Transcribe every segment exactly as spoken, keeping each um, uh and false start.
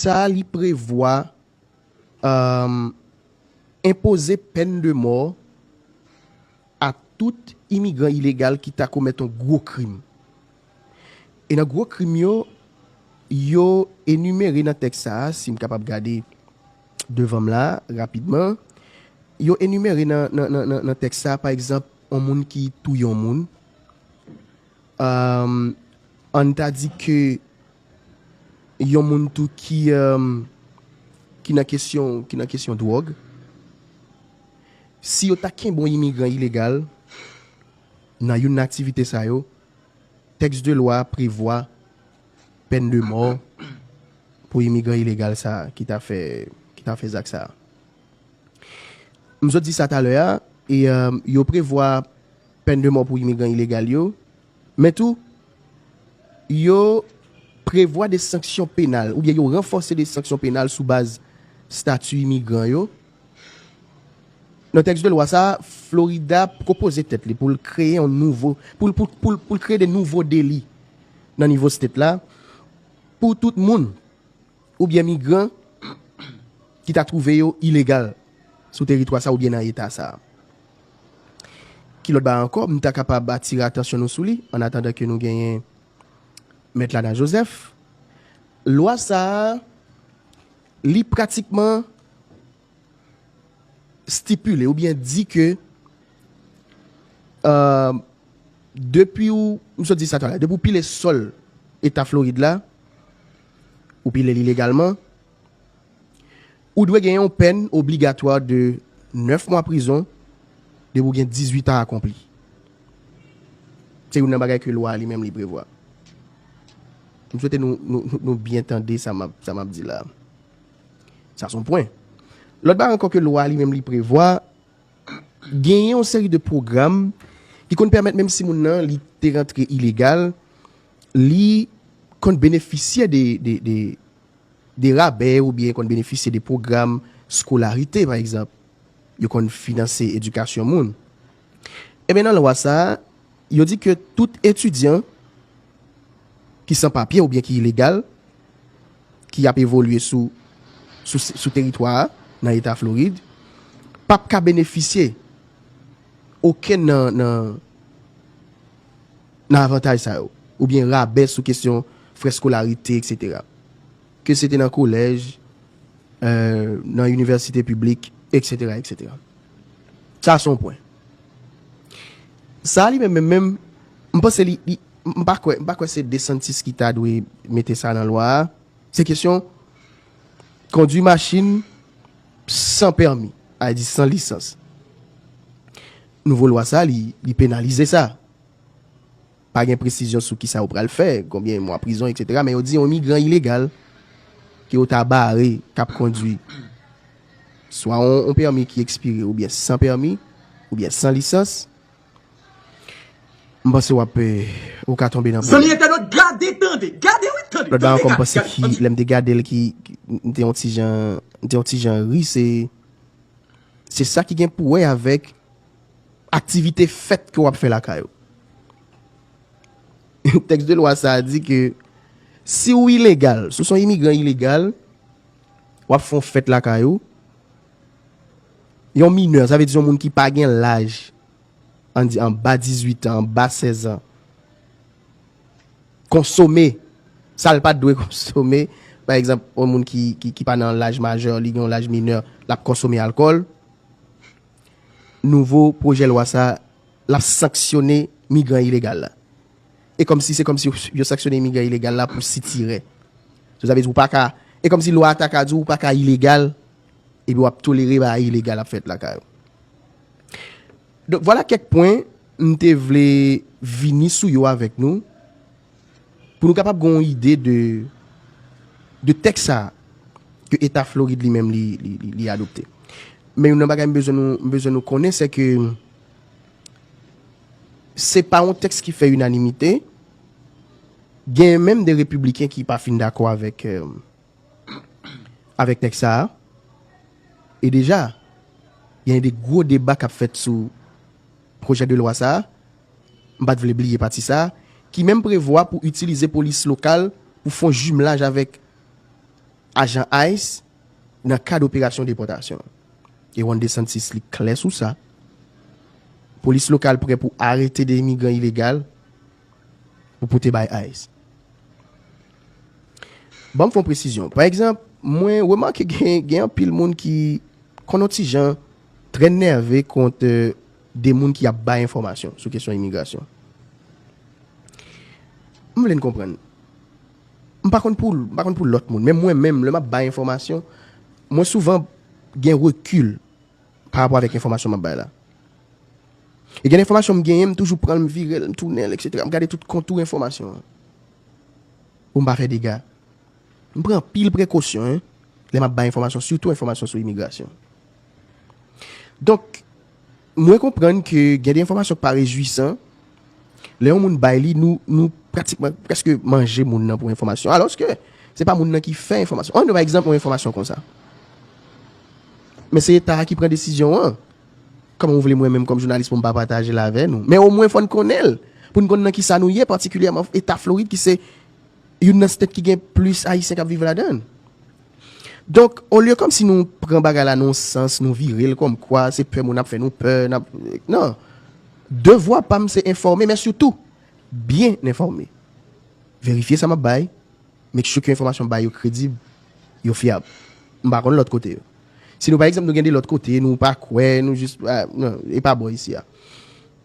Sa a, li prevwa, um, enpoze pèn de mò a tout imigran ilegal ki ta komèt yon gwo krim. E nan gwo krim yo, yo enimere nan tèks sa a, si m kapab gade devan m la, rapidman, yo enimere nan, nan, nan, nan, nan tèks sa a, pa egzanp, yon moun ki touye yon moun, um, ann ta di ke yon moun tou ki, um, ki nan kesyon, ki nan kesyon dwòg, si yo ta kenbe yon imigran ilegal nan youn nan aktivite sa yo, tèks de lwa prevwa pèn de mò pou imigran ilegal sa a ki ta fè, ki ta fè zak sa a. M sot di sa talè a, e, um, yo prevwa pèn de mò pou imigran ilegal yo, men tou, yo prevwa de sanksyon penal, oubyen yo ranfòse de sanksyon penal sou baz stati imigran yo. Nan tèks de lwa sa a, Florida pwopoze tèt li pou l kreye yon nouvo, pou l, pou, pou l, pou l kreye de nouvo deli nan nivo state la pou tout moun oubyen migran ki ta twouve yo ilegal sou teritwa sa oubyen nan eta sa. Ki lòt bagay ankò, m ta kapab atire atansyon nou sou li, an atandan ke nou genyen Mèt Lana Joseph. Lwa sa a, li pratikman stipile oubyen di ke, euh, depi w, m sot di sa talè, depi w pile sòl eta Florid la, ou pile li legalman, ou dwe gen yon pèn obligatwa de nèf mwa prizon depi w gen dizuit an akonpli. Se youn nan bagay ke lwa a li menm li prevwa. M swete nou, nou, nou, nou byen tande sa m ap, sa m ap di la. Sa se yon pwen. Lòt bagay ankò ke lwa a li menm li prevwa, genyen yon seri de pwogram ki konn pèmèt menm si moun nan li te rantre ilegal, li konn benefisye de, de, de, de rabè oubyen konn benefisye de pwogram skolarite, pa egzanp. Yo konn finanse edikasyon moun. Ebyen, nan lwa sa a, yo di ke tout etidyan ki san papye oubyen ki ilegal, ki ap evolye sou, sou, sou teritwa a, nan eta Florid, p ap ka benefisye okenn nan, nan, nan avantaj sa yo, oubyen rabè sou kesyon frè skolarite, etsetera. Ke se te nan kolèj, euh, nan inivèsite piblik, etsetera, etsetera. Sa se yon pwen. Sa li menm, menm, menm, m panse li, li, m pa kwè, m pa kwè se DeSantis ki ta dwe mete sa nan lwa a. Se kesyon kondwi machin san pèmi, sa vle di san lisans. Nouvo lwa sa, li, li penalize sa. Pa gen presizyon sou kisa yo pral fè, konbyen mwa prizon, etsetera. Men yo di yon imigran ilegal ke yo ta bare k ap kondwi swa yon, yon pèmi ki ekspire oubyen san pèmi, oubyen san lisans, m panse w ap, eh, ou ka tonbe nan pwen. Zanmi entènot, gade, tande, gade, wi, tande, lòt bagay ankò, m panse ki, lè m te gade l ki, m te yon ti jan, m te yon ti jan ri, se, se sa ki gen pou wè avèk aktivite fèt ke w ap fè lakay ou. Tèks de lwa sa a di ke si w ilegal, si w se yon imigran ilegal, w ap fè yon fèt lakay ou, yon minè, sa vle di yon moun ki pa gen laj, ann di anba dizuit an, anba sèz an, konsome sa l pa t dwe konsome. Pa egzanp, yon moun ki, ki, ki pa nan laj majè, li gen yon laj minè, l ap konsome alkòl. Nouvo pwojè lwa sa, l ap sanksyone migran ilegal la. E kòmsi, se kòmsi yo, yo sanksyone imigran ilegal la pou sitirè. So, sa vle di ou pa ka, e kòmsi lwa a ta ka di w ou pa ka ilegal, epi w ap tolere bagay ilegal ap fèt lakay ou. Donk, vwala kèk pwen m te vle vini sou yo avèk nou, pou nou kapab gen yon ide de, de tèks sa a ke Eta Florid li menm li, li, li, li adopte. Men youn nan bagay m bezwen nou, m bezwen nou konnen, se ke se pa yon tèks ki fè inanimite. Gen menm de repibliken ki pa fin dakò avèk, euh, avèk tèks sa a. E deja, gen de gwo deba k ap fèt sou pwojè de lwa sa a. M pa t vle bliye pati sa a, ki menm prevwa pou itilize polis lokal pou fè yon jimlaj avèk ajan ice nan kad operasyon depòtasyon. E Ron DeSantis li klè sou sa. Polis lokal prè pou arete de imigran ilegal pou pote bay ice. Ban m fè yon presizyon. Pa egzanp, mwen remake gen, gen anpil moun ki konn yon ti jan trè nève kont, euh, de moun ki ap bay enfòmasyon sou kesyon imigrasyon. M vle n konprann. M pa konn pou, m pa konn pou lòt moun, men mwen menm, lè m ap bay enfòmasyon, mwen souvan gen rekil pa rapò avèk enfòmasyon m ap bay la. E gen enfòmasyon m genyen, m toujou pran l, m vire l, m tounen l, etsetera. M gade tout kontou enfòmasyon an pou m pa fè dega. M pran anpil prekosyon, en, lè m ap bay enfòmasyon, sitou enfòmasyon sou imigrasyon. Donk, mwen konprann ke gen de enfòmasyon ki pa rejwisan. Lè yon moun bay li, nou, nou pratikman prèske manje moun nan pou enfòmasyon. Alòske, se pa moun nan ki fè enfòmasyon. Ann nou, pa egzanp, yon enfòmasyon konsa. Men se Eta a ki pran desizyon an. Kòman w vle mwen menm kòm jounalis pou m pa pataje l avè nou? Men omwen fò n konnen l, pou n konn nan kisa nou ye, patikilyèman Eta Florid ki se youn nan state ki gen plis Ayisyen k ap viv ladan l. Donk, olye kòmsi nou pran bagay la nan yon sans, nou vire l kòmkwa se pè moun ap fè nou pè, n ap, non. Devwa pa m se enfòme, men sitou byen enfòme. Verifye sa m ap bay, make sure ke enfòmasyon m bay yo kredib, yo fyab. M pa konn lòt kote yo. Si nou, pa egzanp, nou gen de lòt kote, nou pa kwè, nou jis, ah, non, e pa bò isi a.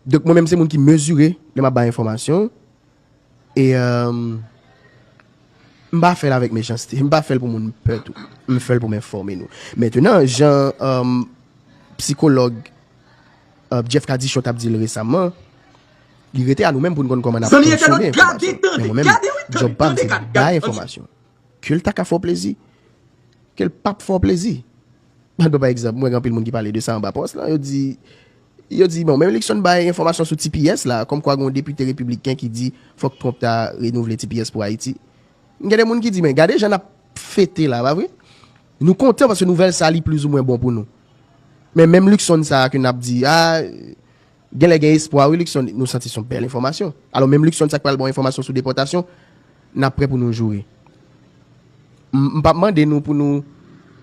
Donk, mwen menm, se moun ki mezire lè m ap bay enfòmasyon. E, euh, m pa fè l avèk mechanste, m pa fè l pou moun pè tou. M fè l pou m enfòme nou. Mentenan, jan, euh, sikològ, euh, Jeff Cadichon t ap di l resaman, li rete a nou menm pou n konn kòman n ap konsome enfòmasyon. Men mwen menm, djòb pa m se bay enfòmasyon. Ke l ta ka fè w plezi, ke l p ap fè w plezi. Ban nou pa egzanp, mwen gen anpil moun ki pale de sa anba pòs lan, yo di, yo di, bon, menm Luckson bay enfòmasyon sou T P S la, kòmkwa gen yon depite repibliken ki di fòk Trump ta renouvle T P S pou Ayiti. Gen de moun ki di, men gade jan n ap fete la, pa vre? Nou kontan paske nouvèl sa li plizoumwen bon pou nou. Men menm Luckson sa a ke n ap di, ah, genlè gen espwa, wi, Luckson, nou santi se yon bèl enfòmasyon. Alò, menm Luckson, sa k pral ba w enfòmasyon sou depòtasyon, n ap prè pou nou joure. M, m p ap mande nou pou nou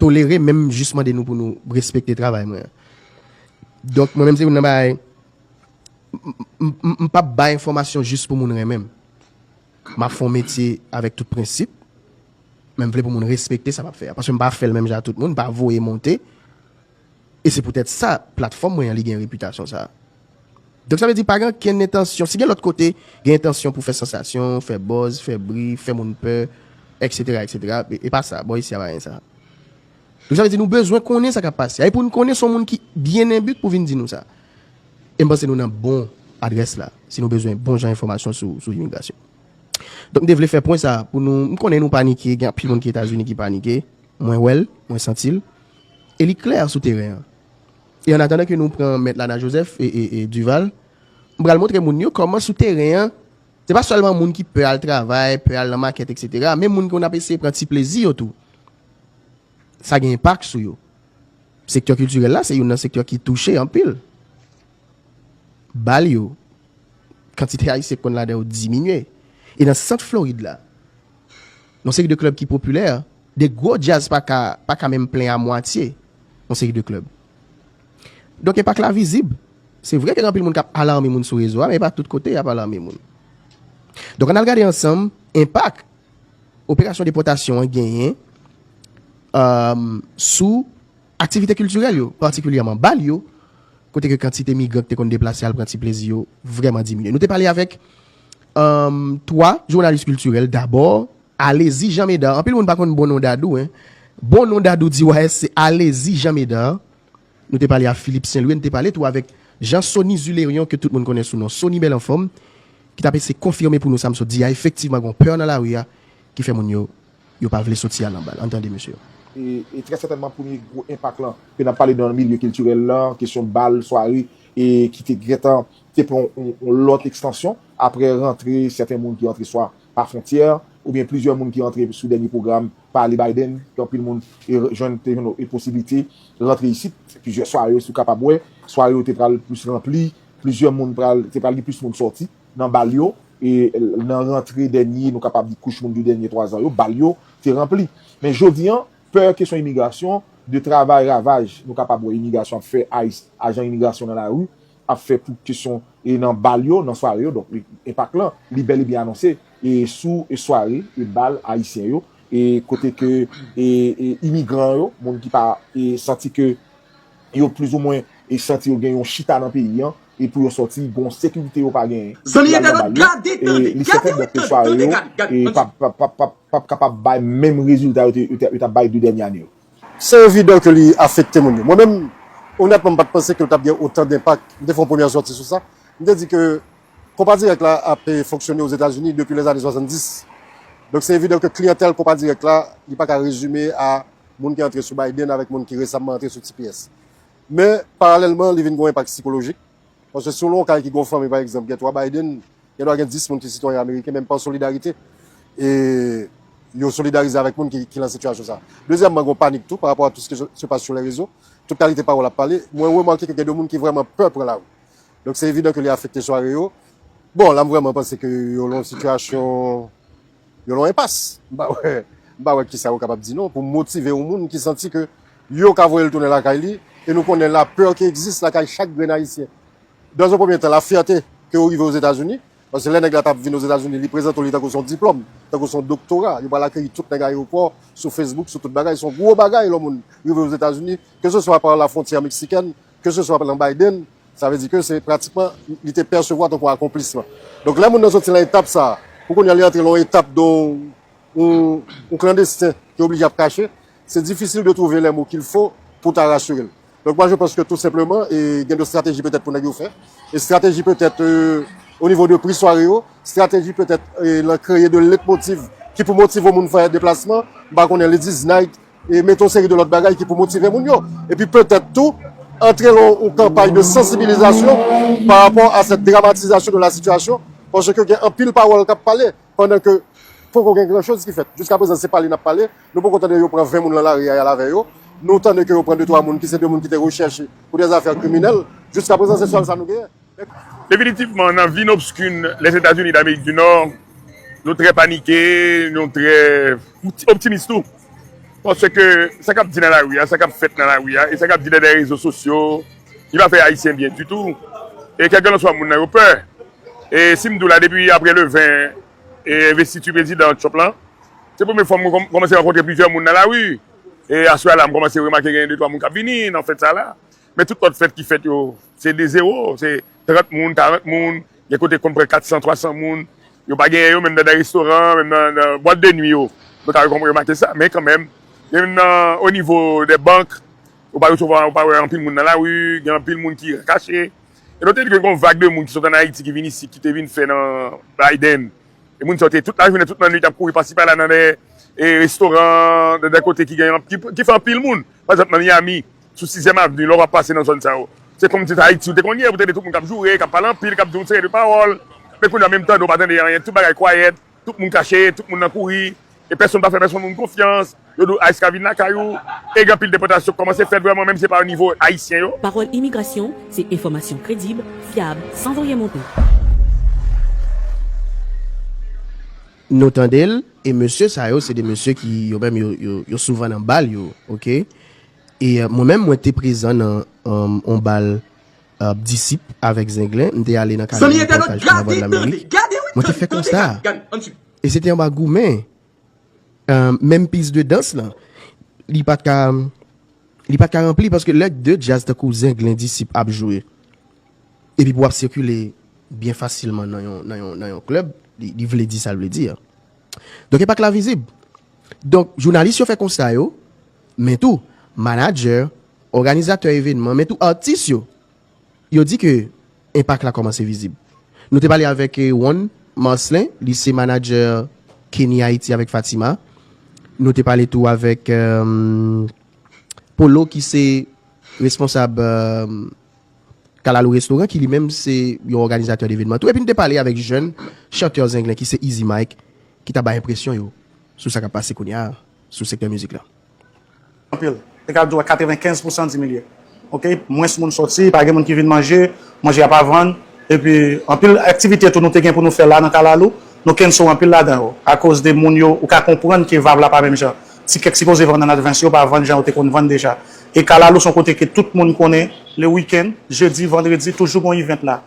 tolere, men m jis mande nou pou nou respekte travay mwen an. Donk, mwen menm, se youn nan bagay, m, m, m, m p ap bay enfòmasyon jis pou moun renmen m. M ap fè yon metye avèk tout prensip, men m vle pou moun respekte sa m ap fè a. Paske m pa fè l menm jan ak tout moun, m pa voye monte. E se poutèt sa, platfòm mwen an, li gen repitasyon sa a. Donk, sa vle di, pa gen okenn entansyon. Si gen lòt kote, gen entansyon pou fè sansasyon, fè buzz, fè bri, fè moun pè, etsetera, etsetera. E, e pa sa, bò isi a pa gen sa. Donk, sa vle di, nou bezwen konnen sa k ap pase a. E pou n konnen, se yon moun ki byen enbik pou vin di nou sa. E m panse nou nan bon adrès la, si nou bezwen bon jan enfòmasyon sou, sou imigrasyon. Donk, m te vle fè pwen sa a pou nou, m konnen nou panike, gen anpil moun ki Etazini ki panike. Mwen wè l, mwen santi l. E li klè sou teren an. E an atandan ke nou pran Mèt Lana Joseph e, e, e Duval, m pral montre moun yo kòman sou teren an, se pa sèlman moun ki pè al travay, pè al nan makèt, etsetera, men moun ki konn ap eseye pran ti plezi yo tou. Sa gen enpak sou yo. Sektè kiltirèl la, se youn nan sektè ki touche anpil. Bal yo, kantite Ayisyen k konn ladan yo diminye. E nan sant Florid la, yon seri de klèb ki popilè, de gwo djaz pa ka, pa ka menm plen a mwatye yon seri de klèb. Donk, enpak la vizib. Se vre ke gen anpil moun k ap alarme moun sou rezo a, men e pa tout kote y ap alarme moun. Donk, ann al gade ansanm enpak operasyon depòtasyon an genyen, um, sou aktivite kiltirèl yo, patikilyèman bal yo, kote ke kantite migran ki te konn deplase al pran ti plezi yo vrèman diminye. Nou te pale avèk, um, twa jounalis kiltirèl. Dabò, Alezi Jean Médard. Anpil moun pa konn bon non Dadou, en. Bon non Dadou D Y S se Alezi Jean Médard. Nou te pale a Philippe Saint-Louis, nou te pale tou avèk Jean Sony Zulerion, ke tout moun konnen sou non Sony Bèl Anfòm, ki t ap eseye konfime pou nou sa m sot di a, efektivman, gen yon pè nan lari a ki fè moun yo, yo pa vle soti al nan bal. Ann tande mesye yo. E, e trè sètènman, premye gwo enpak lan, ke n ap pale nan milye kiltirèl lan, kesyon bal, sware, e ki te gentan te pran yon, yon, yon lòt ekstansyon apre rantre sèten moun ki rantre swa pa fwontyè, oubyen plizyè moun ki rantre sou dènye pwogram pa ale Biden, ke anpil moun e jwenn, te jwenn e posiblite rantre isit, plizyè sware, si w kapab wè, sware yo te pral plis ranpli, plizyè moun pral, te pral gen plis moun sòti nan bal yo, e nan rantre dènye, nou kapab di kouch moun de dènye twa zan yo, bal yo te ranpli. Men jodi an, pè kesyon imigrasyon, de travay ravaj nou kapab wè imigrasyon ap fè, ajan imigrasyon nan lari ap fè pou kesyon e nan bal yo, nan sware yo. Donk, enpak lan, li bèl e byen anonse e sou e sware e bal ayisyen yo, e kote ke e, e imigran yo, moun ki pa e santi ke yo plizoumwen e santi yo gen yon chita nan peyi an, e pou yo sòti, gon sekirite yo pa genyen. Zanmi entènòt, gade, tande, li sèten, donk, sware yo e p ap, p ap, p ap, p ap, p ap kapab bay menm rezilta yo te, yo te, yo t ap bay de dènye ane yo. Se evidan ke li afekte moun yo. Mwen menm, onètman, m pa t panse ke l t ap gen otan denpak. M te fè yon premyè sòti sou sa. M te di ke Konpa Dirèk la ap, eh, fonksyone Ozetazini depi lèzane swasanndis. Donk, se evidan ke kliyantèl Konpa Dirèk la, li pa ka rezime a moun ki antre sou Biden avèk moun ki resamman antre sou T P S. Men, paralèlman, li vin gen yon enpak sikolojik. Paske si w lwen yon kay ki gen yon fanmi, pa egzanp, gen twa Biden, gen dwa gen dis moun ki sitwayen ameriken, menm pa solidarite, e yo solidarize avèk moun ki, ki nan sitiyasyon sa. Dezyèmman, gen yon panik tou, pa rapò a tout ce qui se, se passe sur les réseaux. Tout kalite pawòl ap pale. Mwen remake ke gen de moun ki vrèman pè pran lari. Donk, se evidan ke li afekte sware yo. Bon, la, m vrèman panse ke yo nan yon sitiyasyon, yo nan yon enpas. M pa wè, m pa wè kisa yo kapab di non pou motive yon moun ki santi ke yo ka voye l tounen lakay li, e nou konnen lapè ki egziste lakay chak grenn Ayisyen. Dans un premier temps, la fierté ke yo rive Ozetazini, paske lè nèg la t ap vin Ozetazini, li prezante w li tankou se yon diplòm, tankou se yon doktora, yo pral akeyi tout nèg ayewopò, sou Facebook, sou tout bagay, se yon gwo bagay lè yon moun rive Ozetazini, ke se swa pa la frontière mexicaine, ke se swa nan Biden, sa vle di ke se pratikman, li te pèsevwa tankou akonplisman. Donk, lè moun nan soti nan etap sa a, pou kounye a li antre nan yon etap de yon, yon klandesten ki oblije ap kache, se difisil de trouver les mots qu'il faut pou ta rasire l. Donk, moi, je pense que tout simplement, e, gen de strateji petèt pou nèg yo fè. E strateji petèt, euh, o nivo de pri sware yo, strateji petèt, e, nan kreye de leitmotiv ki pou motive moun fè deplasman, m pa konnen, Ladies Night, e mete yon seri de lòt bagay ki pou motive moun yo. Epi petèt tou, antre nan yon kanpay de sansibilizasyon pa rapò a cette dramatisation de la situation, paske gen anpil pawòl k ap pale, pandan ke poko gen gran choz ki fèt. Jiska prezan, se pale n ap pale, nou poko tande yo pran ven moun nan lari a y al avè yo, nou tande ke yo pran de twa moun ki se de moun ki te rechèche pou dèzafè kriminèl, jiska prezan, se sèl sa nou genyen. Definitivman, nan vin obskin Lèzetazini Damerik di Nò, nou trè panike, nou trè optimis tou. Paske sa k ap di nan lari a, sa k ap fèt nan lari a, e sa k ap di nan de rezo sosyo, li pa fè Ayisyen byen ditou. E kèlkelanswa moun nan yo pè. E si m di w la, depi apre le ven, e envestiti prezidan Trump lan, se premye fwa m kòm-, kòmanse rankontre plizyè moun nan lari. E aswè a la, m kòmanse remake gen de twa moun k ap vini nan fèt sa la. Men tout lòt fèt ki fèt yo, se de zewo, se trant moun, karant moun, gen kote konn pran kat san, twa san moun. Yo pa genyen yo, menm nan, nan restoran, menm nan, nan bwat de nwi yo. Nou ka rekonn remake sa, men kanmenm, menm nan, o nivo de bank, ou pa resevwa, ou pa wè anpil moun nan lari, gen anpil moun ki kache. E nou te di ke gen yon vag de moun ki sot ann Ayiti ki vin isit, ki te vin fè nan Biden. E moun sa yo te tout lajounen, tout lannwit ap kouri pasi pala nan de, e, restoran, nan de kote ki gen, ki, ki fè anpil moun. Pa egzanp, nan Miami, sou Sizyèm Avni, lè w ap pase nan zòn sa yo. Se kòmsi se Ayiti ou te konn ye, ou tande tout moun k ap joure, k ap pale anpil, k ap di yon seri de pawòl. Men kounye a menm tande, ou pa tande anyen, tout bagay kwayèt, tout moun kache, tout moun nan kouri. E pèsonn pa fè pèsonn moun konfyans. Yo di w ICE ka vin lakay ou. E gen anpil depòtasyon k kòmanse fèt vrèman, menm si se pa o nivo ayisyen yo. Pawòl imigrasyon, se enfòmasyon kredib, fyab, san voye monte. Nou tande l, e mesye sa yo, se de mesye ki, yo menm, yo, yo, yo souvan nan bal yo, oke? E, euh, mwen menm, mwen te prezan nan, euh, on bal, euh, Disip avèk Zenglen. M te ale nan kado repòtaj pou Lavwadlamerik. Mwen te fè konsta a. E se te anba goumen. Euh, menm pis de dans lan, li pa t ka, li pa t ka ranpli, paske lè de djaz tankou Zenglen, Disip ap jwe, epi pou w ap sikile byen fasilman nan yon, nan yon, nan yon klèb, li, li vle di sa l vle di a. Donk, enpak la vizib. Donk, jounalis yo fè konsta yo, men tou, manadjè, òganizatè evènman, men tou atis yo, yo di ke enpak la kòmanse vizib. Nou te pale avèk, eh, Juan Marcelin, li se manadjè Kenny Haiti avèk Fatima. Nou te pale tou avèk, eh, Polo, ki se responsab, eh, Kalalou Restoran, ki li menm se yon òganizatè de evènman tou. Epi nou te pale avèk jèn chantè Zenglen, ki se Easy Mike, ki ta bay enpresyon yo sou sa k ap pase kounye a sou sektè mizik la. Anpil. Te ka di w katrevenkenz pousan diminye. Oke? Mwens moun soti, pa gen moun ki vin manje, manje a pa vann, Epi, anpil aktivite tou nou te gen pou nou fè la nan Kalalou, nou cancel anpil ladan yo. Akoz de moun yo, ou ka konprann ke vibe la pa menm jan. Tikè k sipoze vann an advance yo pa vann jan yo te konn vann deja. E Kalalou se yon kote ke tout moun konnen, le weekend, jedi, vandredi, toujou gon event la.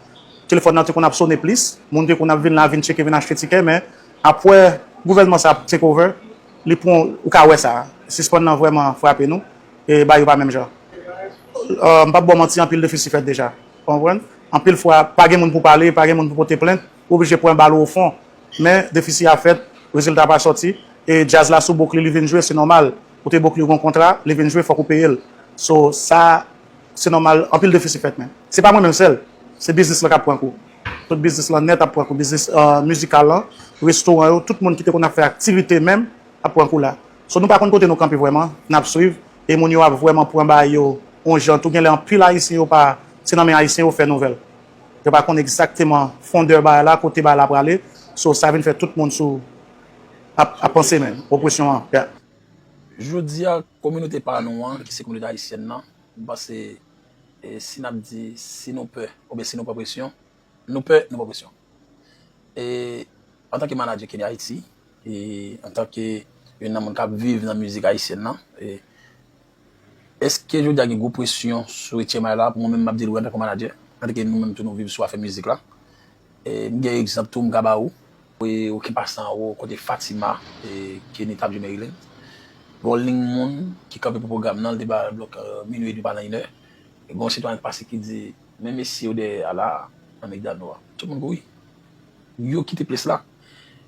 Telefòn nan te konn ap sone plis, moun te konn ap vin la, vin tcheke, vin achte tikè, men apre gouvènman sa ap take over, li pran, ou ka wè sa. Sispann nan vrèman frape nou, e bagay yo pa menm jan. Euh, m p ap ba w manti, anpil defisi fèt deja. Ou konprann? Anpil fwa, pa gen moun pou pale, pa gen moun pou pote plent, ou oblije pran bal ou o fon. Men, defisi a fèt, rezilta pa sòti, e djaz la sou bouk li, li vin jwe, se nòmal. Ou te book li, ou gon kontra, li vin jwe, fòk ou peye l. So, sa, se nòmal, anpil defisi fèt, men. Se pa mwen menm sèl, se biznis lan k ap pran kou. Tout biznis lan nèt ap pran kou. Biznis, euh, mizikal lan, restoran yo, tout moun ki te konn ap fè aktivite menm, ap pran kou la. So, nou pa konn kote nou kanpe vrèman, n ap swiv, e moun yo ap vrèman pran bagay yo yon jan tou. Genlè anpil Ayisyen yo pa, se nan men Ayisyen yo fè nouvèl. Yo pa konn egzakteman fondè bagay la, kote bagay la prale. So, sa vin fè tout moun sou ap, ap panse menm, opresyon an. Yeah. Jodi a, kominote pa nou an, ki se kominote ayisyèn nan, m panse, e, si n ap di, si nou pè, oubyen si nou pran presyon, nou pè, nou pran presyon. E, antanke manadjè Kenny Haiti, e, antanke youn nan moun k ap viv nan mizik ayisyèn nan, e, èske jodi a gen gwo presyon sou Etchen May la, pou mwen menm m ap di l wi antanke manadjè, antanke nou menm tou nou viv sou afè mizik la, e, m gen egzanp tou m ka ba ou, e, okenn pasan anwo kote Fatima, e, Kenny t ap jwe Maryland, gon liy moun ki kanpe pou pwogram nan, l te ba l blòk, e, minui edmi pa nan inè, e gon sitwayen ki pase ki di, men mesye yo dèyè a la, nan Migdal Nò a. Tout moun kouri. Yo kite plas la.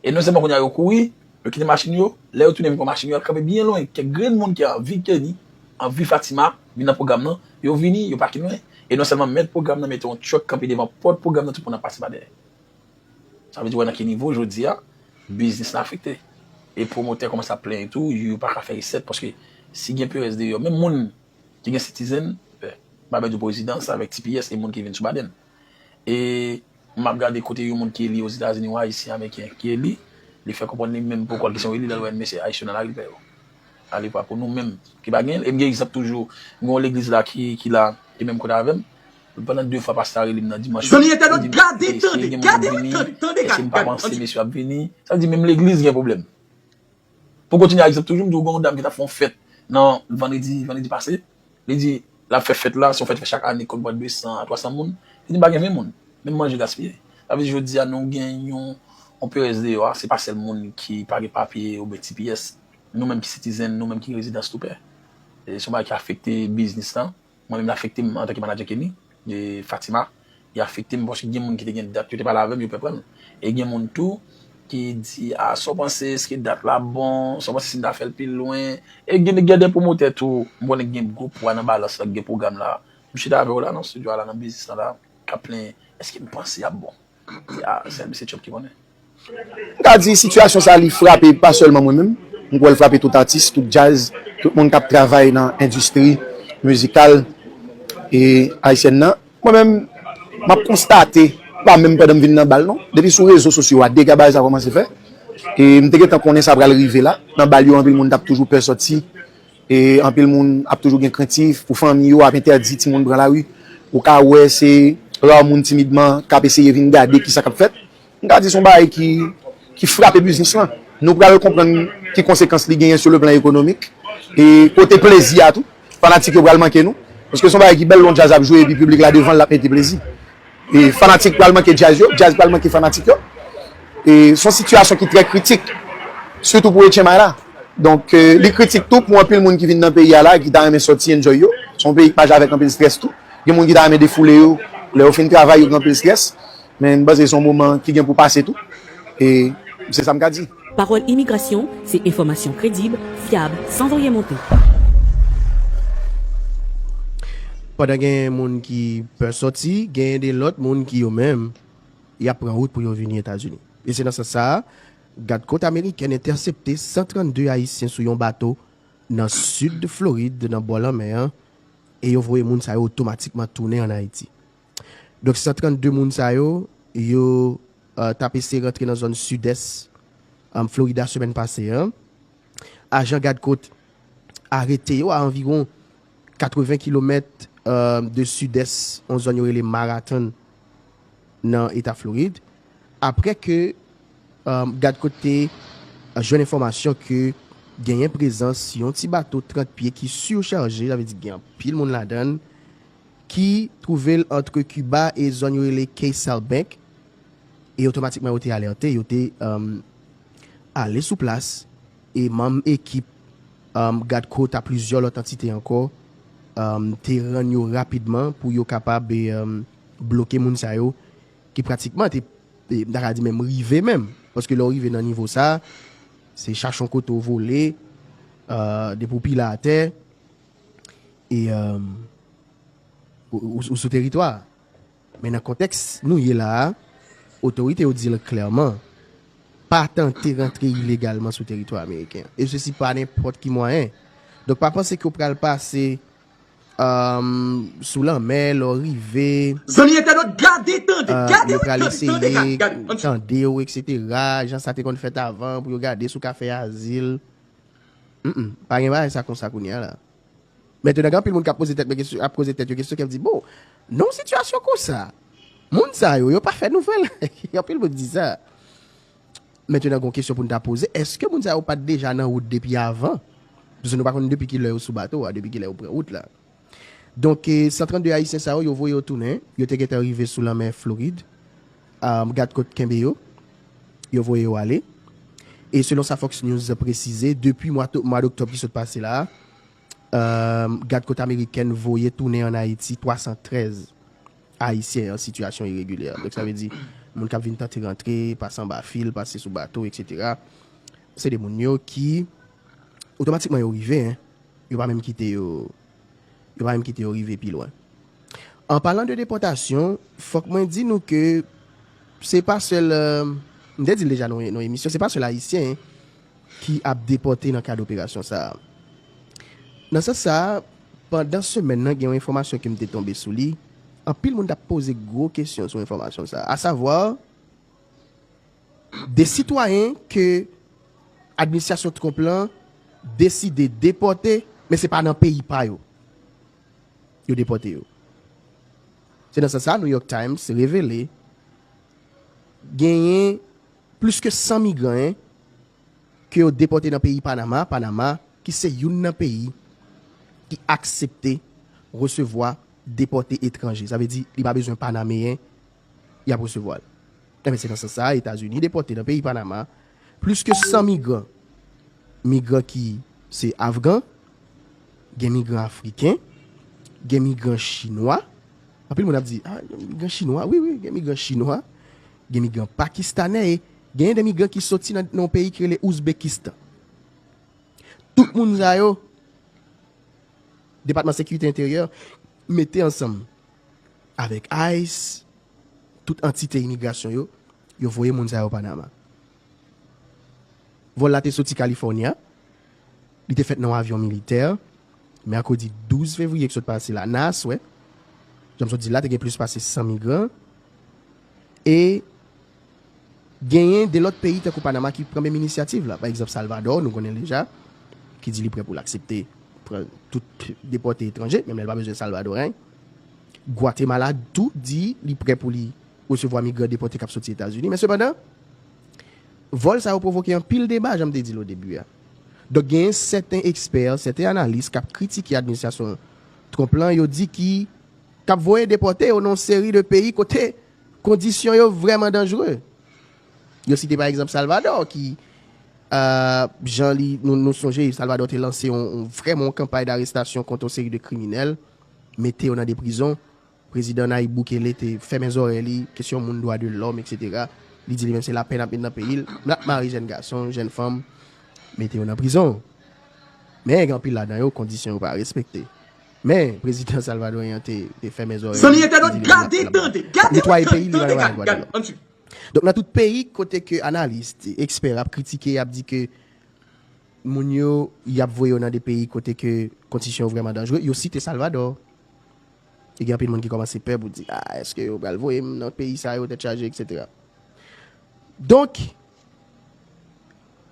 E non sèlman kounye a yo kouri, yo kite machin yo, lè yo tounen vin pran machin yo, y ap kanpe byen lwen. Kèk grenn moun ki anvi Kenny, anvi Fatima, vin nan pwogram nan, yo vini, yo pake lwen. E non sèlman mèt pwogram nan mete yon truck kanpe devan pòt pwogram nan, tout moun ap pase pa dèyè. Sa vle di, w wè nan ki nivo, jodi a, biznis la afekte. E pwomotè kòmanse ap plenyen tou, yo pa ka fè resèt, paske si gen perèz deyò, menm moun ki gen Citizen, e, m pa bezwen di w Prezidans avèk T P S e moun ki vin sou Biden. E m ap gade kote yon moun ki eli Ozetazini, yon Ayisyen Ameriken ki eli, li fè konprann li menm poko l kesyon eli, lè l wè mesye Ayisyen nan lari, l pè yo. Ale pa pou nou menm ki pa gen l. E m gen egzanp toujou, m gen yon legliz la ki, ki la, ki menm kote avè m. Pandan de fwa pastè a rele m nan dimanch yo, li di, èske gen moun k ap vini? Èske m pa panse mesye yo ap vini? Sa vle di menm legliz gen pwoblèm. Pou kontinye egzanp toujou, m di w gen yon dam ki t ap fè yon fèt nan vandredi, vandredi pase. Li di, l ap fè fèt la, se yon fèt ki fè chak ane, konn pran de san a twa san moun. Li di, m pa gen ven moun. Menm manje gaspiye. Sa vle di, jodi a, nou gen yon, yon perèz deyò a, se pa sèl moun ki pa gen papye oubyen T P S. Nou menm ki citizen, nou menm ki rezidans tou pè. E se yon bagay ki afekte biznis lan. Mwen menm, l afekte m antanke manadjè Kenny, e Fatima, li afekte m paske gen moun ki te gen dat, yo te pale avè m, yo pè pran l. E gen moun tou ki di, a, sa w panse, èske dat la bon, sa w panse si n ta fè l pi lwen? E gen, gen de pwomotè tou, m konnen ki gen gwo pwa nan balans la, ki gen pwogram la. M chita avè w la nan estidyo a la, nan biznis lan la, k ap plenyen, èske m panse y ap bon? A, sèl mesye Trump ki konnen. M ka di sitiyasyon sa li frape pa sèlman mwen menm, m kwè l frape tout atis, tout djaz, tout moun k ap travay nan endistri mizikal e ayisyèn nan. Mwen menm, m ap konstate, pa menm pandan m vin nan bal non, depi sou rezo sosyo a dega bagay sa kòmanse fè. E m te gentan konnen sa pral rive la, nan bal yo anpil moun t ap toujou pè sòti, e anpil moun ap toujou gen krentif pou fanmi yo, ap entèdi timoun pran lari. Ou ka wè se ra moun timidman k ap eseye vin gade kisa k ap fèt. M ka di se yon bagay ki, ki frape biznis lan. Nou pral konprann ki konsekans li genyen sou le plan ekonomik. E kote plezi a tou, fanatik yo pral manke nou. Paske se yon bagay ki bèl lè yon djaz ap jwe epi piblik la devan l, l ap mete plezi. E fanatik pral manke djaz yo, djaz pral manke fanatik yo. E se yon sitiyasyon ki trè kritik, sitou pou Etchen May la. Donk, e, li kritik tou pou anpil moun ki vin nan peyi a la, ki ta renmen sòti enjoy yo. Se yon peyi ki mache avèk anpil strès tou. Gen moun ki ta renmen defoule yo, lè yo fin travay, yo gen anpil strès. Men m panse se yon moman ki gen pou pase tou. E se sa m ka di. Pawòl Imigrasyon, se enfòmasyon kredib, fyab, san voye monte. Pandan gen moun ki pè sòti, gen de lòt moun ki yo menm, y ap pran wout pou yo vini Etazini. E se nan sans sa a, gad kot amerikèn entèsepte san trannde Ayisyen sou yon bato nan sid Florid, nan bò lanmè an, e yo voye moun sa yo otomatikman tounen ann Ayiti. Donk, san trannde moun sa yo, yo t ap eseye rantre nan zòn sidès Florida semèn pase a. Ajan gad kot arete yo a anviwon katreven kilomèt de sidès yon zòn yo rele Marathon nan eta Florid, apre ke um, gad kot te uh, jwenn enfòmasyon ke genyen prezans yon ti bato trant pye ki sichaje, sa vle di gen anpil moun ladan l, ki twouve l antre Kiba e zòn yo rele Key Sal Bank, e otomatikman yo te alète, yo te um, ale sou plas, e manm ekip um, gad kot a plizyè lòt antite ankò um, te rann yo rapidman pou yo kapab um, bloke moun sa yo ki pratikman te, e, m ta ka di menm rive menm. Paske lè w rive nan nivo sa, se chache yon kote w vole, uh, depi w pile atè, e um, ou, ou, ou sou teritwa. Men nan kontèks nou ye la a, otorite yo di l klèman, pa tante rantre ilegalman sou teritwa ameriken. E sesi pa nenpòt ki mwayen. Donk pa panse ke w pral pase um, sou lanmè, lè w rive, Zanmi entènot, gade, tande, uh, gade, yo pral tande, tande, eseye gade, gade. Tande w, etsetera. Jan sa te konn fèt avan, pou yo gade si w ka fè azil. Mm-mm, pa gen bagay sa konsa kounye a la. Mentnan, gen anpil moun k ap poze tèt mwen kesyon, ap poze tèt yo kesyon, k ap di, bon, nan yon sitiyasyon konsa, moun sa yo, yo pa fè nouvèl. Anpil moun di sa. Mentnan, gen yon kesyon pou n ta poze, èske moun sa yo pa t deja nan wout depi avan? Paske nou pa konn depi ki lè yo sou bato a, depi ki lè yo pran wout la. Donk, e, san trannde Ayisyen sa yo, yo voye yo tounen, yo te gentan rive sou lanmè Florid. Um, gad kot kenbe yo, yo voye yo ale. E selon sa Fox News presize, depi mwa, mwa doktòb ki sot pase la, um, gad kot amerikèn voye tounen ann Ayiti twa san trèz Ayisyen an sitiyasyon iregilyè. Donk, sa vle di, moun k ap vin tante rantre, pase anba fil, pase sou bato, etsetera. Se de moun yo ki, otomatikman, yo rive, en. Yo pa menm kite yo, yo pa menm kite yo rive pi lwen. An palan de depòtasyon, fòk mwen di nou ke se pa sèl, euh, m te di l deja nan, nan emisyon, se pa sèl Ayisyen ki ap depòte nan kad operasyon sa a. Nan sans sa a, pandan semèn nan, gen yon enfòmasyon ke m te tonbe sou li, anpil moun t ap poze gwo kesyon sou enfòmasyon sa a, asavwa, de sitwayen ke administrasyon Trump lan deside depòte, men se pa nan peyi pa yo yo depòte yo. Se nan sans sa a, New York Times revele genyen plis ke san migran ke yo depòte nan peyi Panama, Panama ki se youn nan peyi ki aksepte resevwa depòte etranje. Sa vle di, li pa bezwen Panameyen, y ap resevwa l. Enben, se nan sans sa a, Etazini depòte nan peyi Panama plis ke san migran. Migran ki se Afgan, gen migran Afriken, gen migran Chinwa. Anpil moun ap di, ah, gen migran Chinwa. Wi, wi, gen migran Chinwa, gen migran Pakistanè, e genyen de migran ki soti nan, nan yon peyi ki rele Ouzbekistan. Tout moun sa yo, Depatman Sekirite Enteryè mete ansanm avèk ice, tout antite imigrasyon yo, yo voye moun sa yo Panama. Vòl la te soti California, li te fèt nan yon avyon militè, mèkredi douz fevriye ki sot pase la, nan aswè. Jan m sot di l la, te gen plis pase san migran. E genyen de lòt peyi tankou Panama ki pran menm inisyativ la. Pa egzanp, Salvador, nou konnen l deja, ki di li prè pou l aksepte pran tout depòte etranje, menm lè l pa bezwen Salvadoren. Gwatemala tou di li prè pou li resevwa migran depòte k ap soti Etazini. Men sepandan, vòl sa yo pwovoke anpil deba, jan m te di l o debi a. Donk, genyen sèten ekspè, sèten analis k ap kritike administrasyon Trump lan, yo di ki k ap voye depòte yo nan yon seri de peyi kote kondisyon yo vrèman danjere. Yo site pa egzanp Salvador ki, euh, jan li, nou, nou sonje Salvador te lanse yon, yon vrèman yon kanpay darestasyon kont yon seri de kriminèl, mete yo nan de prizon. Prezidan Nayib Bukele te fèmen zòrèy li, kesyon moun dwa de lòm, etsetera. Li di li menm se lapè n ap met nan peyi l, n ap mare jèn gason, jèn fanm, mete yo nan prizon. Men gen anpil ladan yo, kondisyon yo pa respekte. Men, prezidan salvadoryen an te, te fèmen zòrèy li, li di li menm l ap netwaye peyi li, pa nan bagay dwa de lòm. Donk, nan tout peyi kote ke analis, ekspè ap kritike, ap di ke moun yo, y ap voye yo nan de peyi kote ke kondisyon yo vrèman danjere, yo site Salvador. E gen anpil moun ki kòmanse pè pou di, ah, èske yo pral voye m nan peyi sa yo, tèt chaje, etsetera. Donk,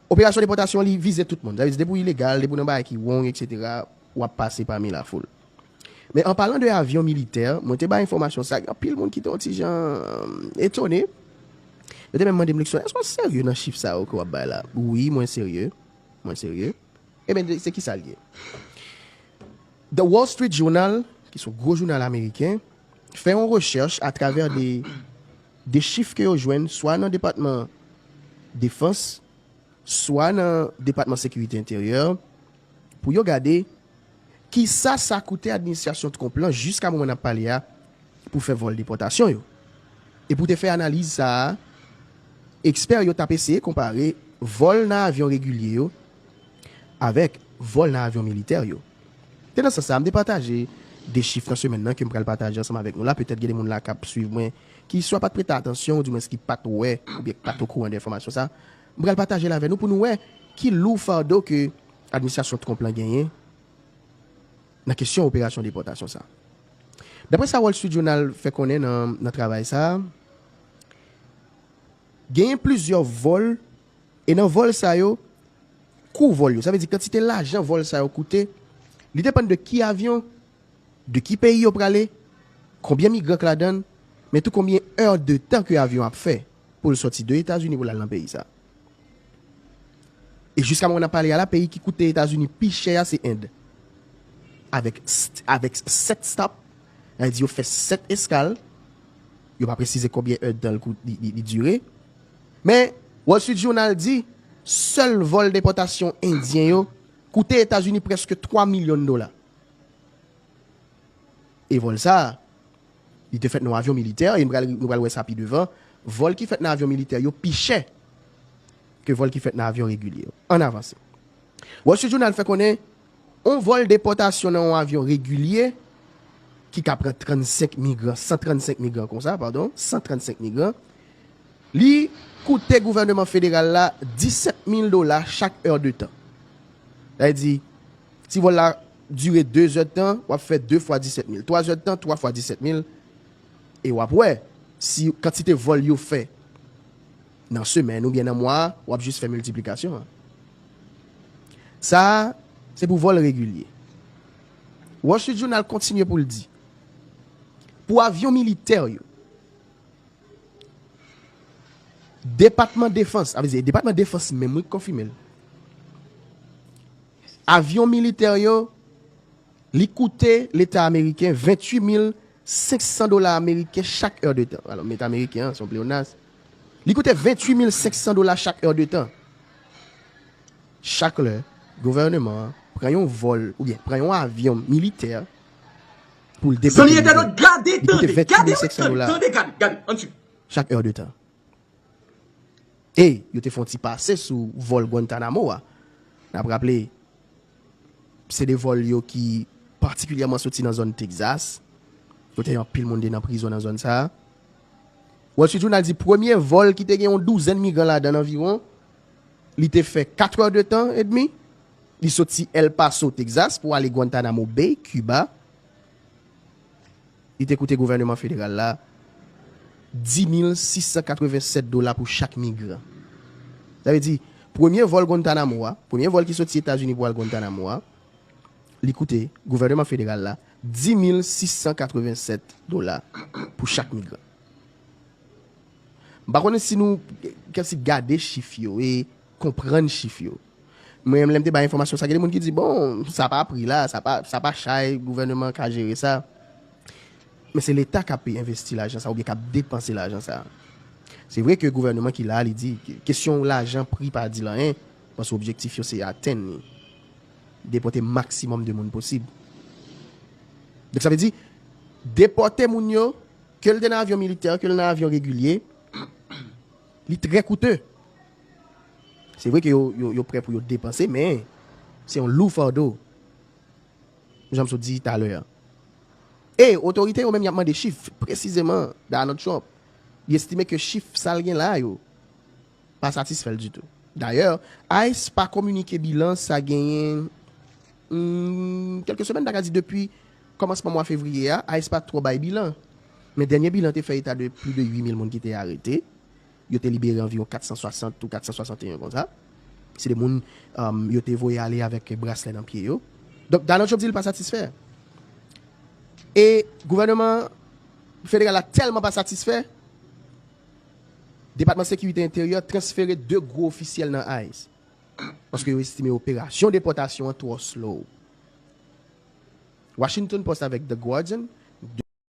operasyon depòtasyon, li vize tout moun. Sa vle di, depi w ilegal, depi w nan bagay ki wrong, etsetera, w ap pase pami lafoul. Men an palan de avyon militè, mwen te bay enfòmasyon sa, gen anpil moun ki te yon ti jan etone. Yo te menm mande m, Luckson, èske w serye nan chif sa yo ke w ap bay la? Wi, mwen serye. Mwen serye. Ebyen, se ki sa l ye? The Wall Street Journal, ki se yon gwo jounal ameriken, fè yon rechèch atravè de, de chif ke yo jwenn swa nan Depatman Defans, swa nan Depatman Sekirite Enteryè, pou yo gade kisa sa koute administrasyon Trump lan jiska moman n ap pale a pou fè vòl depòtasyon yo. E pou te fè analiz sa a, ekspè yo t ap eseye konpare vòl nan avyon regilye yo avèk vòl nan avyon militè yo. Te nan sans sa a, m te pataje de chif nan semèn nan ke m pral pataje ansanm avèk nou la. Petèt gen de moun la k ap swiv mwen ki swa pa t prete atansyon, oudimwens ki pa t wè, oubyen ki pa t okouran de enfòmasyon sa a. M pral pataje l avè nou pou nou wè ki lou fado ke administrasyon Trump lan genyen nan kesyon operasyon depòtasyon sa a. Daprè sa Wall Street Journal fè konnen nan, nan travay sa a, genyen plizyè vòl, e nan vòl sa yo, kou vòl yo, sa vle di kantite lajan vòl sa yo koute, li depann de ki avyon, de ki peyi yo prale, konbyen migran k ladan l, men tou konbyen è de tan ke avyon ap fè pou l sòti de Etazini pou l al nan peyi sa. E jiska moman n ap pale a la, peyi ki koute Etazini pi chè a se End. Avèk, avèk sèt stop, sa vle di yo fè sèt eskal, yo pa presize konbyen è de tan li, li, li dire. Men, Wall Street Journal di, sèl vòl depòtasyon endyen yo koute Etazini prèske twa milyon dola. E vòl sa a, li te fèt nan yon avyon militè, e nou pral, nou pral wè sa pi devan. Vòl ki fèt nan avyon militè yo pi chè ke vòl ki fèt nan avyon regilye yo. Ann avanse. Wall Street Journal fè konnen, yon vòl depòtasyon nan yon avyon regilye, ki ka pran trannsenk migran, san trannsenk migran konsa, padon, san trannsenk migran, li koute gouvèneman federal la disèt mil dola chak è de tan. Sa vle di, si vòl la dire de zè de tan, w ap fè de fwa disèt mil. Twa zè de tan, twa fwa disèt mil. E w ap wè, si kantite vòl yo fè nan semèn oubyen nan mwa a, w ap jis fè miltiplikasyon an. Sa a, se pou vòl regilye. Wall Street Journal kontinye pou l di, pou avyon militè yo, Depatman Defans, sa vle di, Depatman Defans menm, wi, k konfime l. Avyon militè yo, li koute Leta ameriken venntuit mil senk san dola ameriken chak è de tan. Alò, m met ameriken an, se yon pleonasm. Li koute venntuit mil senk san dola chak è de tan. Chak lè gouvèneman an pran yon vòl oubyen pran yon avyon militè pou l depòte moun yo, li koute venntuit mil senk san dola chak è de tan. E yo te fè yon ti pase sou vòl Guantanamo a. N ap raple, se de vòl yo ki patikilyèman soti nan zòn Texas, kote anpil moun te nan prizon nan zòn sa a. Wall Street Journal di premye vòl ki te gen yon douzèn migran ladan l anviwon, li te fè kat è de tan edmi. Li soti El Paso, Texas, pou ale Guantanamo Bay, Kiba. Li te koute gouvèneman federal la dis mil sis san katrevennsèt dola pou chak migran. Sa vle di, premye vòl Guantanamo a, premye vòl ki soti Etazini pou al Guantanamo a, li koute gouvèneman federal la dis mil sis san katrevennsèt dola pou chak migran. M pa konnen si nou kèmsi gade chif yo e konprann chif yo. Mwen menm, lè m te bay enfòmasyon sa, gen de moun ki di, bon, sa pa pri la, sa pa, sa pa chay, gouvèneman ka jere sa. Men se Leta k ap envesti lajan sa oubyen k ap depanse lajan sa. Se vre ke gouvèneman ki la, li di, kesyon lajan, pri pa di l anyen, paske objektif yo se atenn li. Depòte maksimòm de moun posib. Donk sa vle di, depòte moun yo, ke l te nan avyon militè, ke l nan avyon regilye, li trè koute. Se vre ke yo, yo, yo prè pou yo depanse, men se yon lou fado. Jan m sot di talè a. E otorite yo menm y ap mande chif, presizeman Donald Trump. Li estime ke chif sa l gen la yo pa satisfè l ditou. Dayè, ice pa kominike bilan sa genyen, hmm, kèlke semèn, n ta ka di depi kòmansman mwa fevriye a, ice pa twò bay bilan. Men dènye bilan te fè eta de plis de uit mil moun ki te arete. Yo te libere anviwon kat san swasant ou kat san swasanteyen konsa. Se de moun, um, yo te voye ale avèk braslè nan pye yo. Donk, Donald Trump di l pa satisfè. E gouvènman federal la tèlman pa satisfè, Depatman Sekirite Enteryè transfere de gwo ofisyèl nan ICE. Paske yo estime operasyon depòtasyon an twò slow. Washington Post avèk The Guardian